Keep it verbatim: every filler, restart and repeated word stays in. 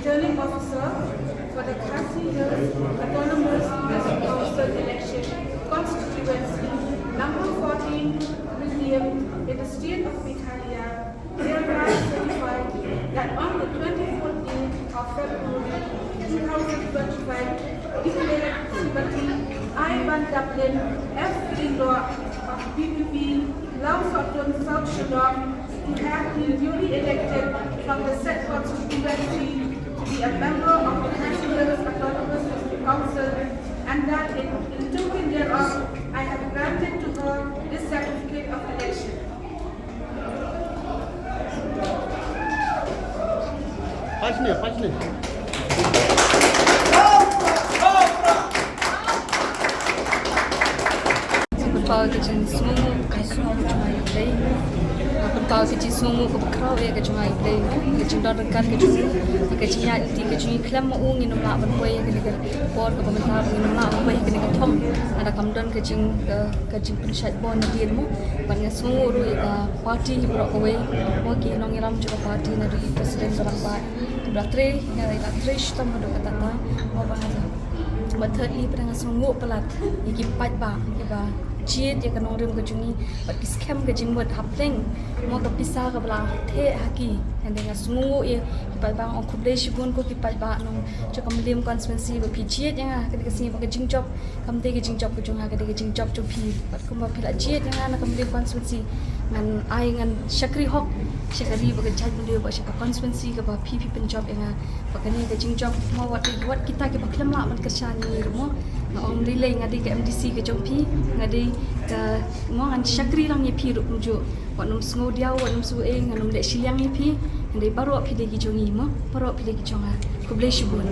Returning Officer for the Khasi Hills Autonomous District Council election constituency number fourteen, Mylliem, in the state of Meghalaya, hereby certify that on the twenty-fourth day of February two thousand twenty-five, declared Srimati I. Van Duplin, F. Lyngdoh of P P P, Lawsohtun South Shillong, who have been duly elected from the said constituency to be a member of the Khasi Hills Autonomous District Council, and that in, in token thereof, I have granted to her this certificate of election. Pass ne, pass ne. Pynpaw ka jingsngewnguh ka jong ngi ïa U Blei. Pynpaw ka jingsngewnguh kaba khraw ïa ka jong ngi ïa U Blei. Ka jingdon ryngkat ka jong ngi, ka jingïaid lynti ka jong ngi khlem ma u ngin ym lah ban poi ïa kane ka por kaba mynta, ngin ym lah ban poi ïa kane ka thong lada kam don ka jing, ka, ka jingpynshait bor nadien mo. Bad nga sngewnguh ruh ïa ka party hi baroh kawei, mo, ki nongïalam jong ka party, naduh i president ba rangbah, ba la trei, ïa la trei shitom haduh katta katta, mo, ba ha ba thied hi, pat nga sngewnguh palat ïa ki paidbah kiba jied ïa ka nongrim ka jong ngi bad ki skhem ka jingmut hapdeng, mo, ka pisa kaba la theh ha ki. Hynrei nga sngewnguh ïa ki paidbah, nga ong khublei shibun ko ki paidbah nong jong ka Mylliem constituency ba phi jied ïa nga ha kane ka sngi, ba ka jingjop kam dei ka jingjop ka jong nga, ka dei ka jingjop jong phi. Bad kumba phi la jied ïa nga na ka Mylliem constituency, ngan ai, ngan shakri hok sha ka ri bad ka jaitbynriew bad sha ka constituency kaba phi, phi pynjop ïa nga. Bad kane ka jingjop, mo, wat, wat kita kiba khlem lah ban kyrshan ïa ngi ruh, mo, nga ong, ym dei lei nga dei ka M D C ka jong phi, nga dei ka, mo, ngan shakri lang ïa phi ruh kumjuh. Wat nym sngewdiaw, wat nym suh ei, ngan ym leh shiliang ïa phi. Hynrei baroh phi dei ki jong ngi, mo, baroh phi dei ki jong nga. Khublei shibun.